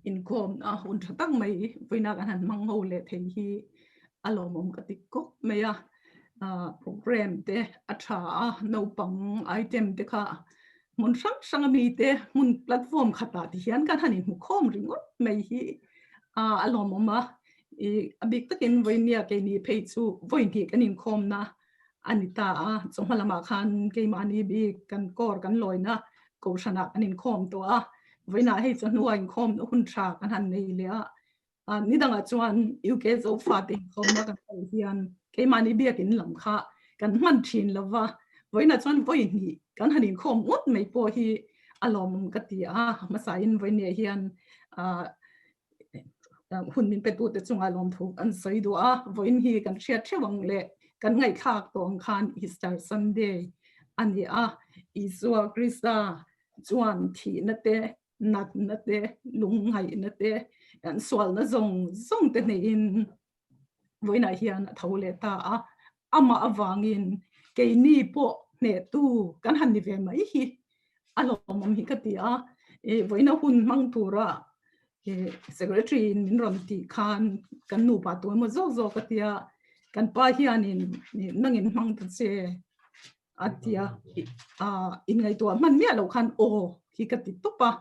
Inkhawm a hun tha tak mai vawiina kan han hmang ho leh thei hi a lawmawm ka ti kawp mai a, program te a tha a, naupang item te kha hmun hrang hrang ami te hmun platform khatah ti hian kan han inhmu khawm ringawt mai hi a lawmawm a, a bik takin vawinia keini phei chu vawi hnih kan inkhawmna a ni ta a, chawhma lamah khan keimahni bik kan kawr kan lawina kohhranah kan inkhawm tawh a, vawiinah hei chawhnuah inkhawm hun tha kan han nei leh a, ni dangah chuan UK Zofate inkhawmna kan kal hian keimahni biakin lam kha kan hman thin lo va, vawiinah chuan vawi hnih kan han inkhawm ngawt mai pawh hi a lawmawm ka ti a, hmasain vawiinah hian hun min petute chunga lawmthu kan sawi duh a, vawiin hi kan hriat theuh ang leh kan ngaihthlak tawh ang khan Easter Sunday a ni a, Isua Krista chuan thihna te, natna te, lungngaihna te, kan sualna zawng zawng te hneihin vawiinah hian a tho leh ta a, amah avangin keini pawh hnehtu kan han ni ve mai hi a lawmawm hi ka ti a, vawiina hun hmang tura secretary in min rawn tih khan kan nupa tu emaw zawk zawk a tia, kan pa hianin nangin hmang ta che a tia, inngaihtuah hman miah loh khan aw hi ka ti tawp a.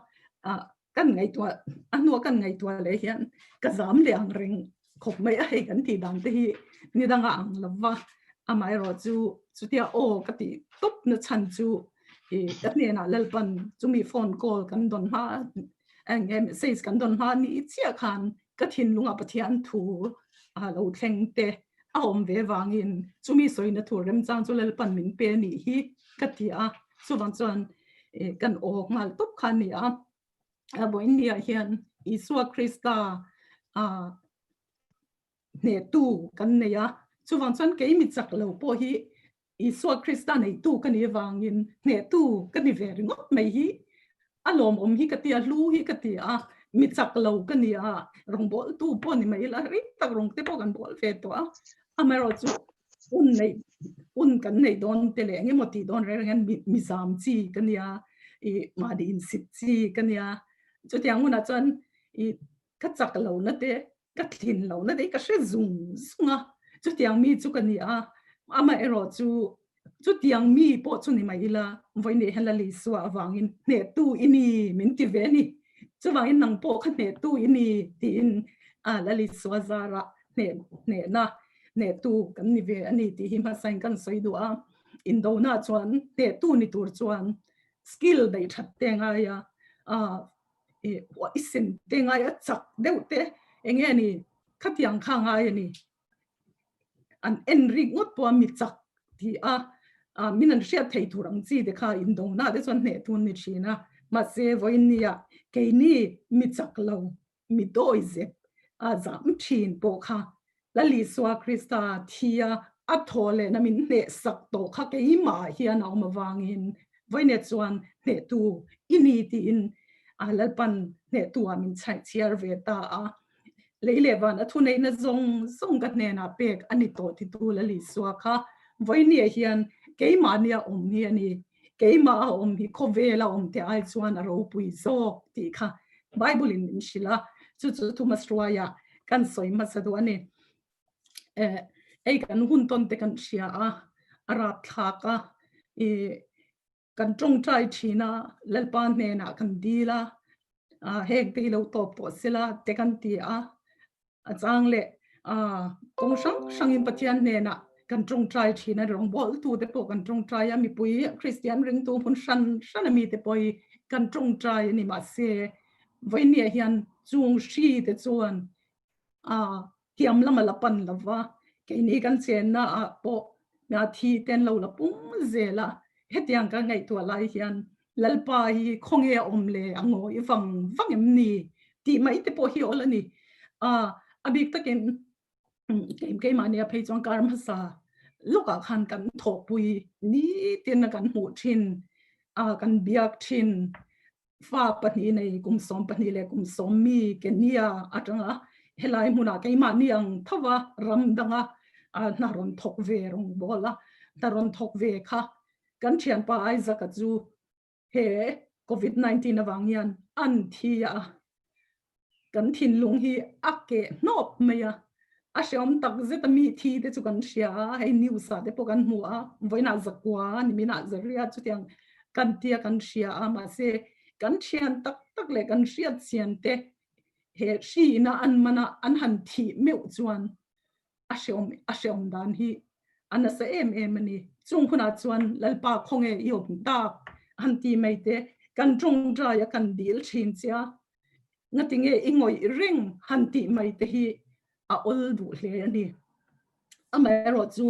Kan ngaihtuah a hnua kan ngaihtuah leh hian ka zam leh ang reng khawp mai a, hei kan tih dan te hi ni danga ang lo va, amaherawh chu chutia aw ka tih tawp na chhan chu ih ka hnenah Lalpan chumi phone call kan dawn hma eng nge message kan dawn hma ni chiah khan ka thinlunga Pathian thu a lo thleng te a awm ve vangin chumi sawina thu remchang chu Lalpan min pe anih hi ka ti a, chuvang chuan kan aw nghal tawp kha a ni a, a vawiin niah hian Isua Krista hnehtu kan nei a, chuvang chuan kei mi chak lo pawh hi Isua Krista neitu ka nih avangin hnehtu ka ni ve ringawt mai hi a lawmawm hi ka ti a, hlu hi ka ti a, mi chak lo ka ni a, rawngbawltu pawh ni mai ila rei tak rawng te pawh kan bawl ve tawh a, amaherawhchu hun neih hun kan neih dawn te leh eng emaw tih dawn reng reng hian mi zam chi ka nia, ih mahni insit chi ka nia, chutiang hunah chuan ih ka chak lohna te ka thlin lohna te hi ka hre zung zung a, chutiang mi chu ka ni a, amaherawh chu chutiang mi pawh chu ni mai ila vawiin hian Lal Isua avangin hnehtu i ni min ti ve a ni, chuvangin nang pawh kha hnehtu i ni tiin a Lal Isua zarah hneh hnehna hnehtu kan ni ve a ni tih hi hmasain kan sawi duh a, indona chuan hnehtu ni tur chuan skill daih that te ngai a, i sen te ngai a chak deuh te eng nge ni khatiang kha ngai a ni an en rik ngawt pawh a mi chak ti a min an hriat thei tur ang chi te kha indona te chuan hneh thun ni thin a mahse vawiin nia keini mi chak lo mi dawi zep a zam thin pawh kha Lal Isua Krista thia a thaw lehna min hnehsak tawh kha keimah hian a awm avangin vawiin chuan hnehtu i ni tiin a Lalpan hnehtu ah min chhaih chhiar ve ta a. Lei leh van a thuneihna zawng zawng ka hnenah pek a ni tawh titu Lal Isua kha vawiin hian keimahnia awm hi a ni. Keimah a awm hi khawvela awm te ai chuan a ropui zawk tih kha Bible in min hrilh a, chu chu Thomas Ruaia kan sawi hmasa duh a ni. Eh, ei kan hun tawn te kan hria a, a rap thlak a, i kan tawngtai thin a, Lalpa hnenah kan dil a, heng te hi lo tawp tawh sela te kan ti a, A chang leh kawng hrang hrangin Pathian hnenah kan tawngtai thin a, rawngbawltu te pawh kan tawngtai a, mipui Kristian ringtu hmun hran hran a mite pawh hi kan tawngtai a ni. Mahse, vawinia hian chung hri te chuan thiam lam a la pan lo va, keini kan chenna ah pawh thi te an lo la pung zel a, hetiang ka ngaihtuah lai hian Lalpa hi khawnge a awm le a ngawi vang vang em ni tih mai te pawh hi awl a ni. A bik takin keimahni a phei chuan kar hmasa lawkah khan kan thawhpui nitin a kan hmuh thin a, kan biak thin fa pahnih nei kum 12 leh kum 10 mi Kenya atanga helai hmunah keimahni ang thova ram danga hna rawn thawk ve rawngbawl a, hna rawn thawk ve kha Kan thianpa Isaac-a chu he Covid 19 avang hian an thi a. kan thinlung hi a keh hnawp mai a, a hreawm tak zet a mi thi te chu kan hria a, hei news ah te pawh kan hmu a, vawiinah zakua niminah zaria chutiang kan tia kan hria a, mahse kan thian tak tak leh kan hriat chian te he hri ina an man a an han thih meuh chuan a hreawm a hreawm dan hi a nasa em em a ni. Chung hunah chuan Lalpa khawnge i awm tak han ti mai te kan tawngtai a kan dil thin che a, ngatinge i ngawih reng han tih mai te hi a awl duh hle a ni. Amaherawh chu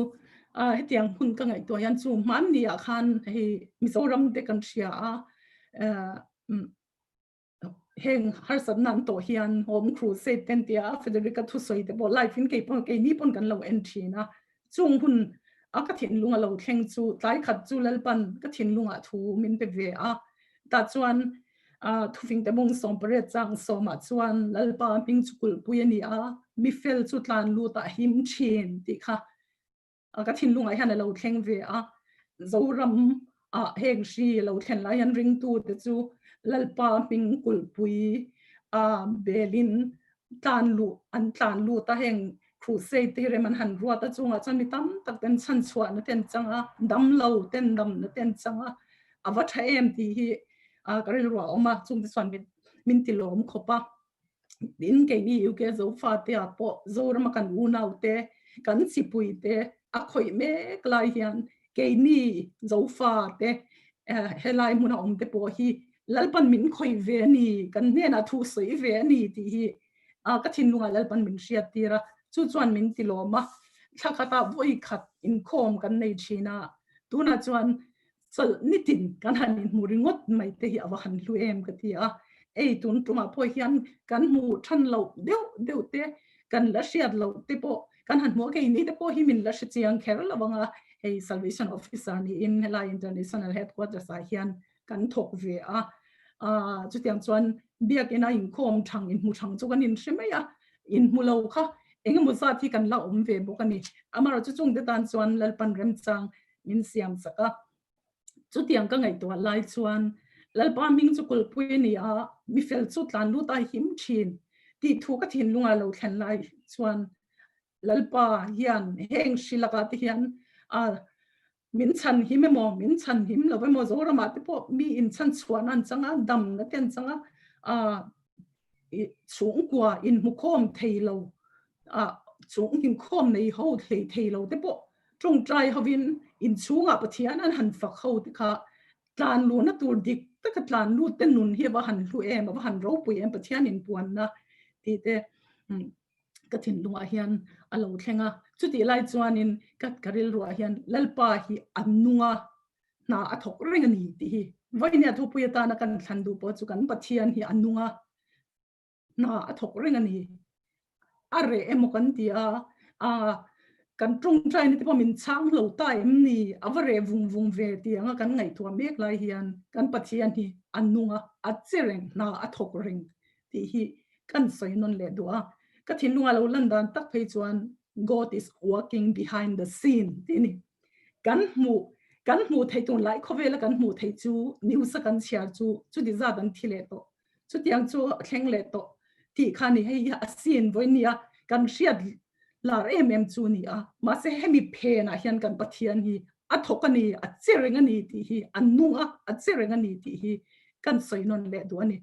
hetiang hun ka ngaihtuah hian chu hmanni ah khan hei Mizoram te kan hria a, heng harsatna an tawh hian Home Crusade te an ti a, Federica thusawi te pawh live in keipawh keini pawn kan lo en thin a, chung hun a ka thinlung a lo thleng chu tlai khat chu Lalpan ka thinlungah thu min pe ve a, tah chuan thufing te mung 18 chang sawmah chuan Lalpa hming chu kulhpui a ni a, mifel chu tlan lut ah him thin tih kha ka thinlungah hian a lo thleng ve a, Zoram ah heng hri a lo thlen lai hian ringtu te chu Lalpa hming kulhpui a belin tlan luh an tlan lut a, heng crusade te hi rem an han ruat a chungah chuan mi tam tak ten chhanchhuahna te an chang a, damlo ten damna te an chang a, a va tha em tih hi ka rilru a awm a, chungte chuan min ti lawm khawp a. Tin, keini UK Zofate ah pawh Zorama kan unaute, kan chipuite a khawih mek lai hian keini Zofate helai hmuna awmte pawh hi Lalpan min khawih ve a ni, kan hnenah thu sawi ve a ni tih hi ka thinlungah Lalpan min hriat tir a, chu chuan min ti lawm a. Thla khatah vawi khat inkhawm kan nei thin a, tunah chuan Chawlh nitin kan han inhmu ringawt mai te hi a va han hlu em ka ti a, ei tun tumah pawh hian kan hmuh than loh deuh deuh te, kan la hriat loh te pawh kan han hmu a, keini te pawh hi min la hre chiang kher lo ang a, hei Salvation Officer niin helai International Headquarters ah hian kan thawk ve a, chutiang chuan biakina inkhawm thang inhmu thang chu kan inhre mai a, inhmu lo kha engemaw zat hi kan la awm ve bawk a ni. Amaherawhchu chungte tan chuan Lalpan remchang min siam chak a. Chutiang ka ngaihtuah lai chuan Lalpa hming chu kulhpui a ni a, mifel chu tlan lut a him thin tih thu ka thinlungah lo thlen lai chuan Lalpa hian heng hri lakah te hian a min chhan him emaw min chhan him lo emaw Zoramah te pawh mi in chhan chhuahna an chang a, damna te an chang a, a chhungkua inhmukhawm thei lo a chung inkhawm nei ho hlei thei lo te pawh tawngtai hovin inchhungah Pathian an han fak ho te kha tlan luhna tur dik taka tlan lut te nun hi a va han hlu em a va han ropui em Pathian inpuanna tih te ka thinlungah hian a lo thleng a. Chutih lai chuanin ka ka rilruah hian Lalpa hi a nung a, hna a thawk reng a ni tih hi vawinia thupui atana kan thlan duh pawh chu kan Pathian hi a nung a, hna a thawk reng a ni. A reh emaw kan ti a, a kan tawngtaina te pawh min chhang lo ta em ni, a va reh vung vung ve tih anga kan ngaihtuah mek lai hian kan Pathian hi a nung a, a che reng, hna a thawk reng tih hi kan sawi nawn leh duh a. Ka thinlunga lo lan dan tak phei chuan God is working behind the scene tih a ni. Kan hmuh kan hmuh theih tun lai khawvela kan hmuh theih chu news a kan chhiar chu chuti zat an thi leh tawh. Chutiang chu a thleng leh tawh tih kha ni hei hi a scene vawi nia kan hriat lar em em chu ni a. Mahse hemi phenah hian kan Pathian hi a thawk a ni, a che reng a ni tih hi a nung a, a che reng a ni tih hi kan sawi nawn leh duh a ni.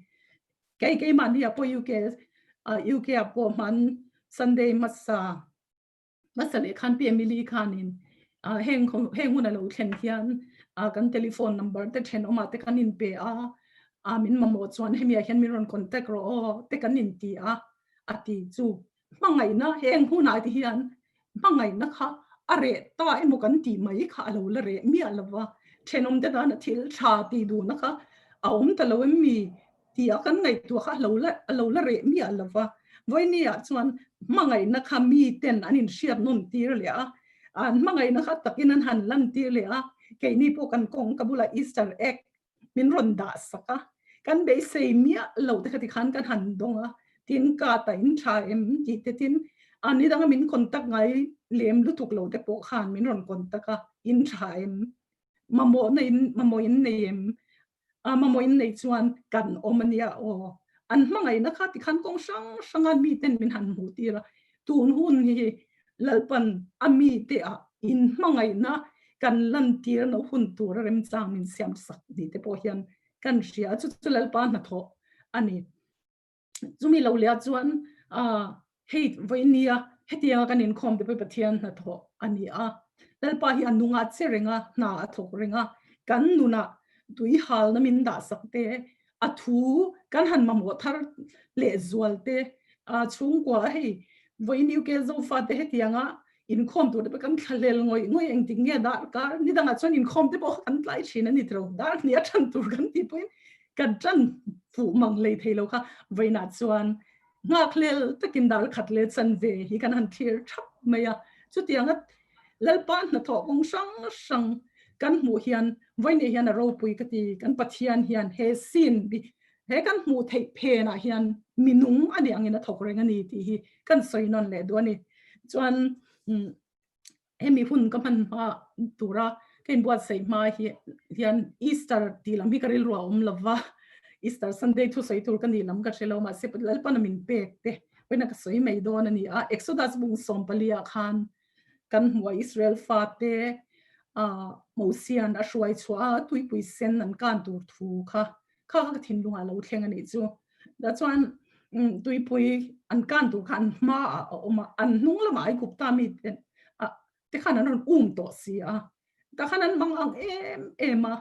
Kei keimahni ah pawh UK UK ah pawh hman Sunday hmasa hmasa leh khan Pi Emily khanin heng heng hun a lo thlen hian kan telephone number te thenawmah te kan inpe a, min mamawh chuan hemi ah hian min rawn contact rawh aw te kan inti a, a ti chu. Hmangaihna heng hunah te hian hmangaihna kha a reh ta emaw kan tih mai kha a lo la reh miah lo va, thenawmte tana thil tha tih duhna kha a awm ta lo em mi tih a kan ngaihtuah kha a lo la a lo la reh miah lo va. Vawinia chuan hmangaihna kha miten an inhriat nawn tir leh a, an hmangaihna kha takin an han lan tir leh a, keini pawh kan kawng ka bulah Easter egg min rawn dah sak a, kan beisei miah lo te kha tikhan kan han dawng a, tin ka ta in tha em tih te tin a ni danga min contact ngai lem lutuk lo te pawh khan min rawn contact a, in tha em, mamawhna in mamawh in nei em, a mamawh in nei chuan kan awm a nia aw. An hmangaihna kha tikhan kawng hrang hranga miten min han hmuh tir a, tun hun hi Lalpan a mite ah inhmangaihna kan lantirna hun tura remchang min siam sak ni te pawh hian kan hria a, chu chu Lalpa hnathawh a ni. Chumi lo leh ah chuan hei vawinia hetianga kan inkhawm te pawh hi Pathian hnathawh a ni a, Lalpa hi a nunga che reng a, hna a thawk reng a, kan nunah tui halna min dah sak te, a thu kan han mamawh thar leh zual te, chhungkua hei vawiin UK Zofa te hetianga inkhawm tur te pawh kan thlahlel ngawih ngawih engtik nge darkar ni dangah chuan inkhawm te pawh kan tlai thin a ni tiro dar hnih a tan tur kan tih pawhin kan tan fuh mang lei thei lo kha vawiinah chuan nghakhlel takin dar khat leh chanve hi kan han thlir thap mai a chutianga Lalpa hnathawh kawng hrang hrang kan hmuh hian vawiinah hian a ropui ka ti kan Pathian hian he scene he kan hmuh theih phenah hian mi nung a nih angin a thawk reng a ni tih hi kan sawi nawn leh duh a ni. Chuan hemi hun ka hman hma tura ka inbuatsaih hma hian Easter tih lam hi ka rilru a awm lo va, Easter Sunday thusawi tur ka nih lam ka hre lo mahse Lalpana min pek te vawiina ka sawi mai dawn a ni a. Exodus bung 14 ah khan kan hmu a Israel fate Mosian a hruai chhuah a tuipui sen an kan tur thu kha kha ka thinlungah lo thleng a nih chu. Tah chuan tuipui an kan tur kha an hmaah a awm a, an hnung lamah Aigupta mi te khan an rawn um tawh si a. Tah khan an mang ang em em a,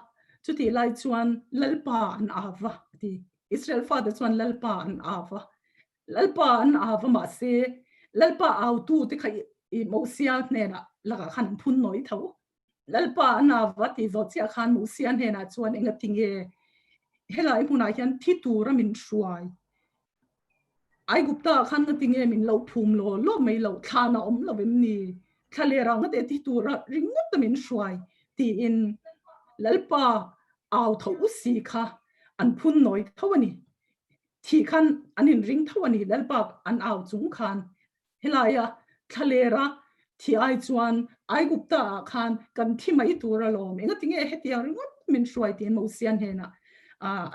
chutih lai chuan Lalpa an av a a ti. Israel fate chuan Lalpa an av a, Lalpa an av a mahse Lalpa autu te kha i Mosia hnenah lakah khan an phun nawi tho. Lalpa a na va tih zawh chiah khan Mosia hnenah chuan engati nge helai hmunah hian thi tura min hruai? Aigupta ah khan ngati nge min lo phum law law mai lo, thlan a awm lo em ni? Thla leh rang ngate thi tura ringawt a min hruai tiin Lalpa au tho u si kha an phun nawi tho a ni. Thih khan an inring tho a ni Lalpa an au chung khan Helaia thlalera thi ai chuan Aigupta ah khan kan thi mai tur alawm. Engati nge hetiang ringawt min hruai tiin Mosian hnenah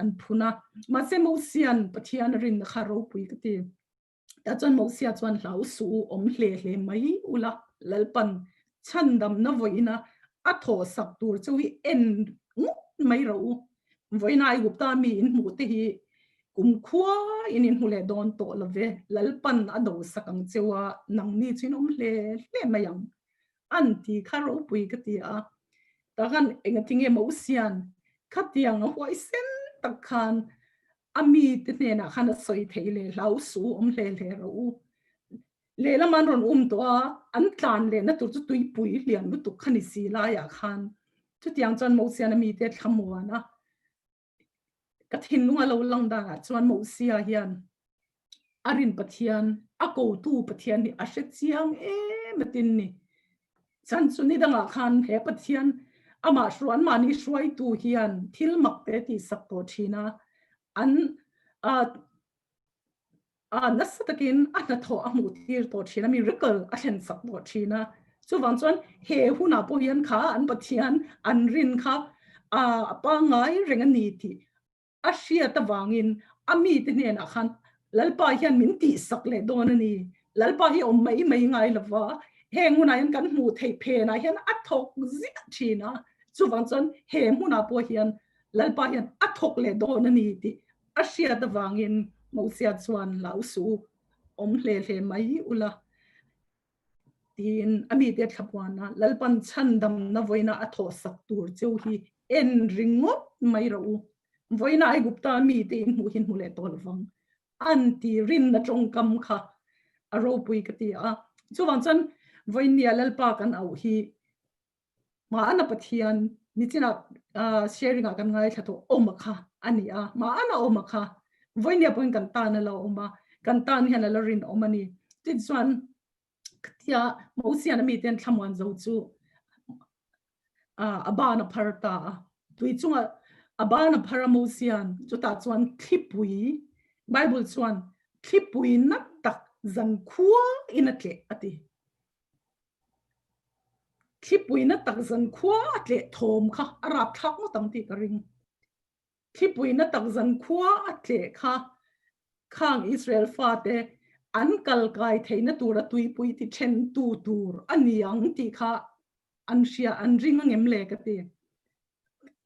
an phun a. Mahse Mosian Pathian a rinna kha ropui ka ti. Tah chuan Mosia chuan hlau suh u, awm hle hle mai ula, Lalpan chhandamna vawiina a thawhsak tur chu hi en ngawt mai rawh u. Vawiina Aigupta mi in hmuh te hi Kumkhua in in hmu leh dawn tawh lo ve, Lalpan a do sak ang cheu a, nangni chu in awm hle hle mai ang. An ti kha ropui ka ti a, takhan engatinge Mosian khatiang a huaisen tak khan a mite hnenah khan a sawi thei leh hlau suh u, awm hle hle rawh u. Lehlam an rawn um tawh a, an tlan lehna tur chu tuipui lian lutuk kha ni si laiah khan chutiang chuan Mosian a mite thlamuan a, Ka thinlung a lo lang danah chuan Mosia hian a rin Pathian, a kotu Pathian hi a hre chiang em atin ni. Chan chu ni dangah khan he Pathian amah hruai, anmahni hruaitu hian thil mak te tihsak tawh thin a, an A nasa takin a hnathawh a hmuh tir tawh thin a, miracle a thlen sak tawh thin a. Chuvang chuan he hunah pawh hian kha an Pathian an rin kha a pangngai reng a ni tih a hriat avangin a mite hnenah khan Lalpa hian min tihsak leh dawn a ni. Lalpa hi awm mai mai ngai lova, heng hunah hian kan hmuh theih phenah hian a thawk ziah thin a. Chuvang chuan he hmunah pawh hian Lalpa hian a thawk leh dawn a ni tih A hriat avangin Mosia chuan hlau suh u, awm hle hle mai ula tiin a mite thlapuan a, Lalpan chhandamna vawiina a thawhsak tur cheu hi en ringawt mai rawh u, vawiina Aigupta mite in hmuh hi hmu leh tawh lovang an ti rinna tawngkam kha a ropui ka ti a. Chuvang chuan vawinia Lalpa kan auh hi Mahana Pathian nichinah sharing ah kan ngaithla tawh awm a kha a ni a, mahana awm a kha vawinia pawhin kan tan a lo awm a, kan tan hian a la rinawm a ni. Tichuan khatia Mosian a mite an thlamuan zo chu a ban a phar ta a, tui chunga a ban a phar a Mosian chutah chuan thlipui Bible chuan thlipui na tak zankhua in a tleh a ti. Thlipuina tak zan khua a tleh thawm kha a rapthlak ngawt ang tih ka ring. Thlipuina tak zan khua a tleh kha. Khang Israel fate an kal kai theihna tura tuipui ti then tu tur a ni ang tih kha an hria an ring angem le ka ti.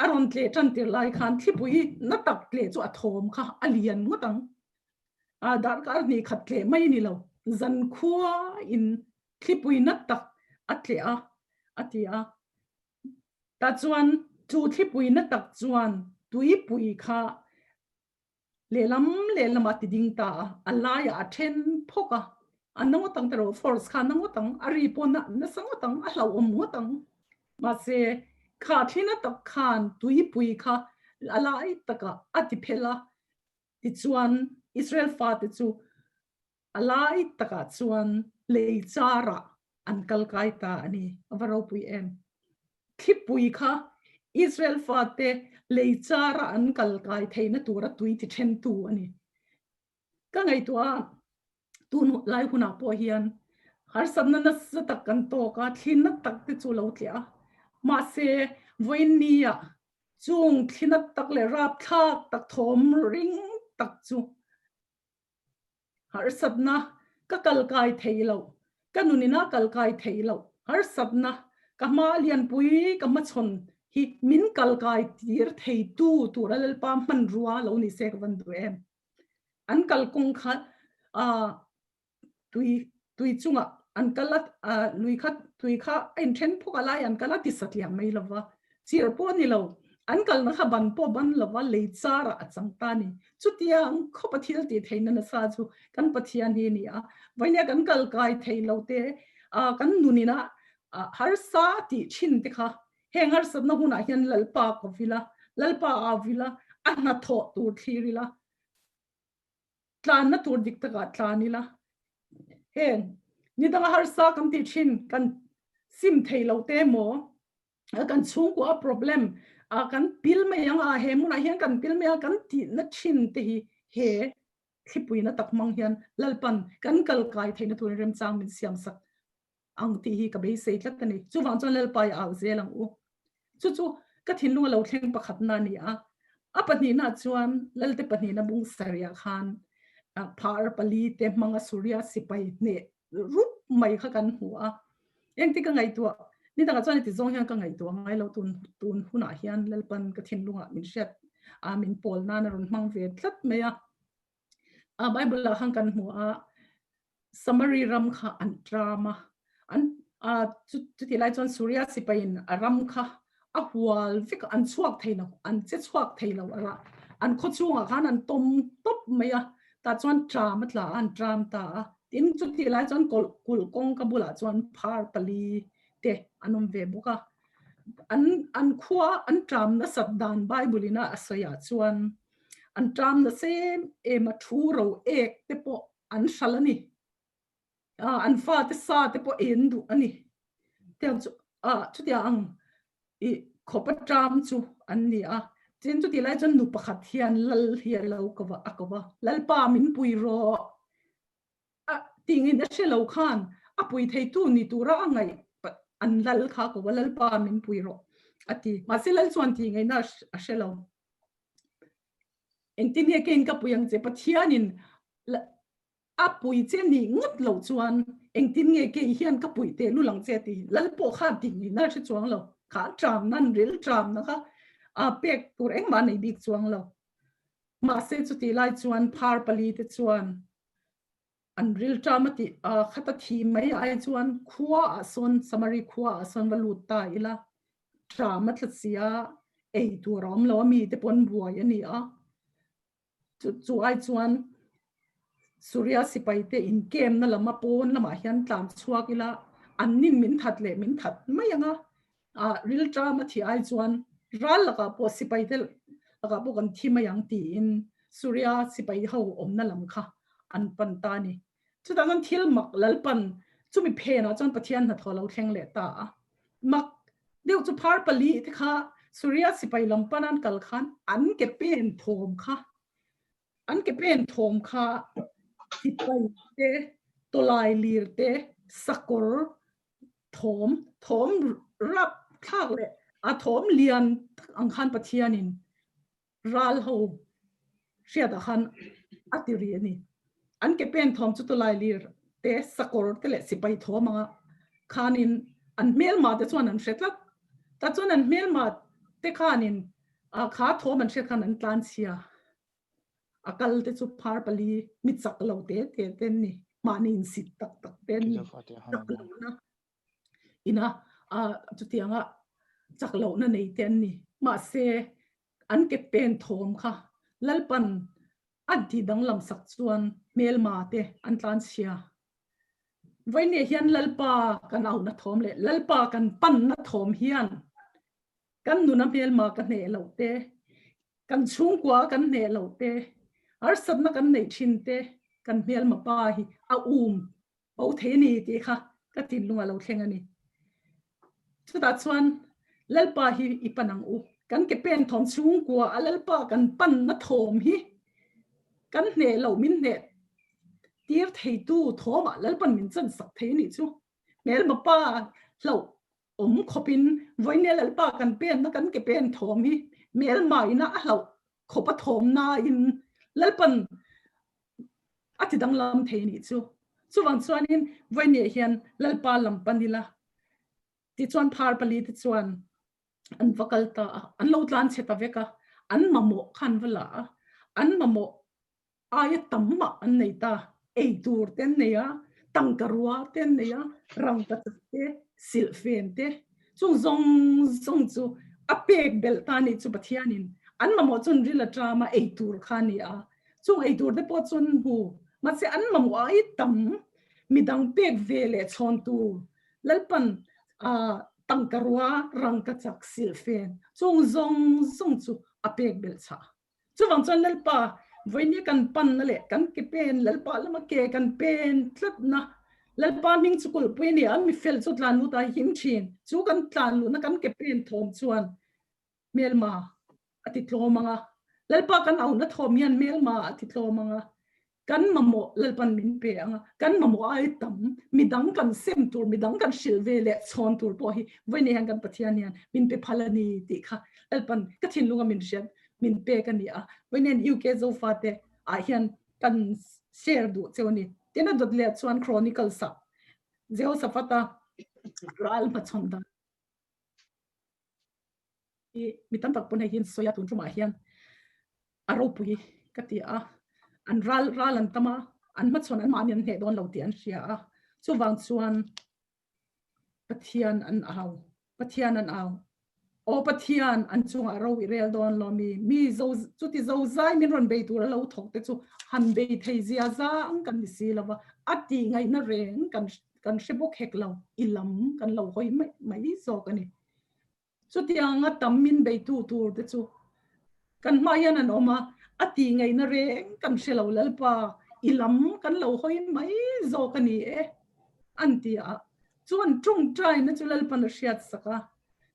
A rawn tleh tan tir lai khan thlipui na tak tleh chu a thawm kha a lian ngawt ang. A darkar hnih khat tleh mai a ni lo, zankhua in thlipui na tak a tleh a, a ti a. Tah chuan chu thlipui na tak chuan tuipui kha lehlam lehlam a ti ding ta a, a laiah a then phawk a, a na ngawt ang tiraw, force kha a na ngawt ang, a ri pawh na nasa ngawt ang, a hlauhawm ngawt ang. Mahse, kha thli na tak khan tuipui kha a lai takah a ti phel a, tichuan Israel fate chu A lai takah chuan lei charah an kal kai ta a ni. A va ropui em! Thlipui kha Israel fate lei chara an kal kai theihna tura tui ti thentu a ni. Ka ngaihtuah a, tun lai hunah pawh hian harsatna nasa tak kan tawk a, thlinna tak te chu lo tliah a. Mahse, vawiin nia chung thlinna tak leh rapthlak tak thawm ring tak chu Harsatna ka kal kai thei lo, ka nunin a kal kai thei lo. Harsatna ka hma lianpui ka hmachhawn hi min kal kai tir theitu tura Lalpa hmanrua lo ni se ka van duh em. An kalkawng kha tui tui chungah an kal a, lui kha tui kha a inthen phawk a lai an kal a ti satliah mai lo va, chirh pawh a ni lo, an kalna kha ban pawh ban lo va lei charah a chang ta a ni. Chutiang khawpa thil tih theihna nasa chu kan Pathian hi a ni a, vawinia kan kal kai thei lo te, kan nunina harsa tih thin te kha heng harsatna hunah hian Lalpa ko vila, Lalpa au vila, a hnathawh tur thlir ila, Tlanna tur dik takah tlan ila, heng ni danga harsa kan tih thin kan sim thei lo te emaw, kan chhungkua a problem a kan pil mai ang a, he hmunah hian kan pil mai ang kan tihna thin te hi he thlipuina tak hmang hian Lalpan kan kal kai theihna turin remchang min siam sak ang tih hi ka beisei tlat a ni. Chuvang chuan Lalpa i au zel ang u. Chu chu ka thinlung a lo thleng pakhatna a ni a. A pahnihna chuan Lalte pahnihna bung sarih khan phar pali te hmanga Suria sipai hneh rup mai kha kan hmu a. Engti ka ngaihtuah? Ni dangah chuan heti zawng hian ka ngaihtuah ngai lo tun tun hunah hian Lalpan ka thinlungah min hriat a min pawl nan a rawn hmang ve tlat mai a. A Bible ah khan kan hmu a, Samari ram kha an tram a, an a chuti lai chuan Suria sipai in a ram kha a hual vek a, an chhuak thei lo, an che chhuak thei lo a rah. An khaw chhungah khan an tawm tawp mai a, tah chuan tram a tla a, an tram ta a. Tin, chuti lai chuan kawlh kulh kawngka bulah chuan phar pali te an awm ve bawk a. An an khua an tram nasat dan Bible in a a sawi ah chuan An ṭam nasa em em a, thu ro ek te pawh an hral a ni. An fate sa te pawh en duh a ni. Tiang chu chutiang ang i khawpa ṭam chu an ni a. Tin chutih lai chuan nu pakhat hian lal hi a lo ko va, a ko va, Lalpa min pui rawh. A tingin a hre lo khan a pui theitu ni tura a ngaih an lal kha ko va Lalpa min pui rawh a ti. Mahse lal chuan tih ngaihna a hre lo. Engtin nge keiin ka pui ang che Pathianin a pui che nih ngawt loh chuan engtin nge kei hian ka puih teh lul ang che a ti. Lal pawh khan tih ngaihna a hre chuang lo. Kha a ṭamna an ril ṭamna kha a pek tur engmah a nei bik chuang lo. Mahse chutih lai chuan phar pali te chuan An rilṭam a tih a khat a thi mai ai chuan khua ah sawn Samari khua ah sawn va lut ta ila ṭam a tla si a, ei tur a awm lo a mite pawh an buai a ni a. Chu chu ai chuan Suria sipai te inkemna lam a pawn lamah hian tlan chhuak ila an nin min that leh min that mai ang a, ah rilṭam a thih ai chuan ral lakah pawh sipai te lakah pawh kan thi mai ang tiin Suria sipai ho awmna lam kha an pan ta a ni. Chutah chuan thil mak Lalpan chumi phenah chuan Pathian hnathawh a lo thleng leh ta a. Mak deuh chu phar pali te kha Suria sipai lam pan an kal khan an ke pen thawm kha an ke pen thawm kha sipai te tawlai lir te sakawr thawm thawm rap thlak leh a thawm lian tak ang khan Pathianin ral ho hriatah khan. a ti ri a ni. An ke pen thawm chu tawlailir te, sakawr te leh sipai thawm anga khanin an hmelma te chuan an hre tlat. Tah chuan an hmelma te khanin kha thawm an hriat khan an tlanchhia. A kal te chu phar pali mi chak lo te te te an ni. Mahni insit tak tak te an ni. Chak lohna ina chutianga chak lohna nei te an ni. Mahse an ke pen thawm kha Lalpan an tih danglam sak chuan hmelma te an tlanchhia. Vawinia hian Lalpa kan auhna thawm leh Lalpa kan panna thawm hian kan nuna hmelma ka hneh loh te, kan chhungkua kan hneh loh te, harsatna kan neih thin te kan hmelma pa hi a um bo thei a ni tih kha ka thinlung a lo thleng a ni. Chutah chuan Lalpa hi i pan ang u. Kan ke pen thawm chhungkua a Lalpa kan panna thawm hi kan hneh loh min hneh tir theitu thawmah Lalpan min chan sak thei a nih chu. Hmelma pa hlauh awm khawpin vawinia Lalpa kan penna kan ke pen thawm hi hmelma ina a hlauh khawp a thawm nain Lalpan a ti danglam thei a nih chu. Chuvang chuanin vawinia hian Lalpa lam pan ila tichuan phar pali te chuan an va kal ta a, an lo tlan chhe ta vek a, an mamawh kha an va la a, an mamawh aia tam mah an nei ta, ei tur te an nei a, tangka rua te an nei a, rangkachak te, silhfen te, chung zawng zawng chu a pek belh ta a nih chu Pathianin an mamawh chu an ril a ṭam a, ei tur kha a ni a, chung ei tur te pawh chu an hmu, mahse an mamawh ai tam midang pek ve leh chhawn tur Lalpan tangka rua, rangkachak, silhfen chung zawng zawng chu a pek belh chah. Chuvang chuan Lalpa vawinia kan panna leh kan ke pen, Lalpa lama ke kan pen tlatna, Lalpa hming chu kulhpui a ni a, mi fel chu tlan lut a him thin. Chu kan tlan luhna kan ke pen thawm chuan hmelma a ti tlawm ang a, Lalpa kan auhna thawm hian hmelma a ti tlawm ang a, Kan mamawh Lalpan min pe ang a, kan mamawh ai tam, midang kan sem tur, midang kan hrilh ve leh chhawn tur pawh hi vawiin hian kan Pathian hian min pe phal a ni tih kha Lalpan ka thinlunga min hriat min pek a ni a. Vawiin hian UK Zofate ah hian kan share duh cheu a ni. Tin a dawt leh chuan Chronicles ah Jehoshaphat-a ral hmachhawn dan hi mi tam tak pawn hei hian sawi a tun tumah hian a ropui ka ti a, an ral ral an tam a, an hmachhawn an mahni an hneh dawn lo tih an hria a, chuvang chuan Pathian an au, Pathian an au, Aw Pathian an chungah ro i rel dawn lo mi, mi zo chuti zo zai min rawn bei tur a lo thawk te chu han bei thei zia zang kan ni si lo va, a tih ngaihna reng kan kan hre bawk hek lo, i lam kan lo hawi mai mai zawk a ni. Chutianga tam min beitu tur te chu kan hma hian an awm a, a tih ngaihna reng kan hre lo Lalpa, i lam kan lo hawi mai zawk a ni e, an ti a. Chuan tawngtaina chu Lalpan a hriat sak a,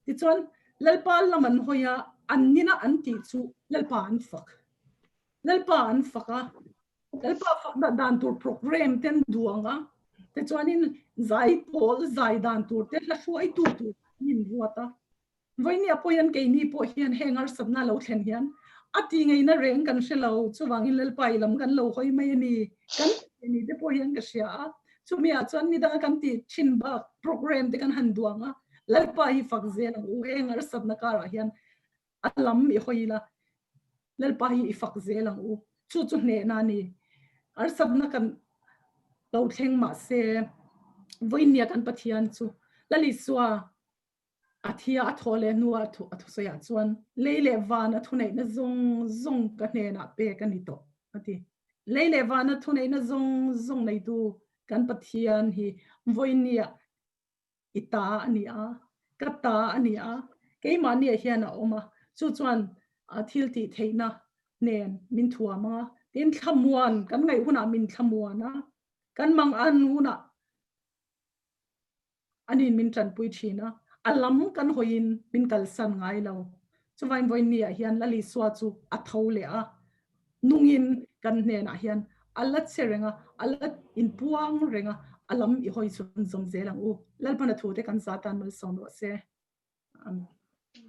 tichuan Lalpa lam an hawi a, an nina an tih chu Lalpa an fak. Lalpa an fak a, Lalpa fak dah dan tur program te an duang a, tichuanin zai pawl zai dan tur te hla hruaitu tur an inruat a. Vawinia pawh hian keini pawh hian heng harsatna lo thlen hian a ti ngeina reng kan hre lo, chuvangin Lalpa i lam kan lo hawi mai a ni, kan ti ni te pawh hian ka hria a. Chumi ah chuan nidanga kan tih thin bak program te kan han duang a, Lalpa hi fak zel ang u, heng harsatna karah hian a lam i hawi ila, Lalpa hi i fak zel ang u. Chu chu hnehna a ni. Harsatna kan lo thleng mahse vawinia kan Pathian chu Lal Isua a thia a thawh leh hnua a thusawiah chuan lei leh van a thuneihna zawng zawng ka hnenah pek a ni tawh a ti. Lei leh van a thuneihna zawng zawng neitu kan Pathian hi vawinia i ta a ni a, ka ta a ni a, keimahniah hian a awm a, chu chuan thil tih theihna nen min thuam a, tin thlamuan kan ngaih hunah min thlamuan a, kan mang an hunah anin min tanpui thin a, a lam kan hawiin min kalsan ngai lo. Chuvain vawiinniah hian Lal Isua chu a tho leh a, nungin kan hnenah hian a la che reng a, a la inpuang reng a, a lam i hawi chhun zawm zel ang u. Lalpana thute kan za tan malsawm rawh se. Amen.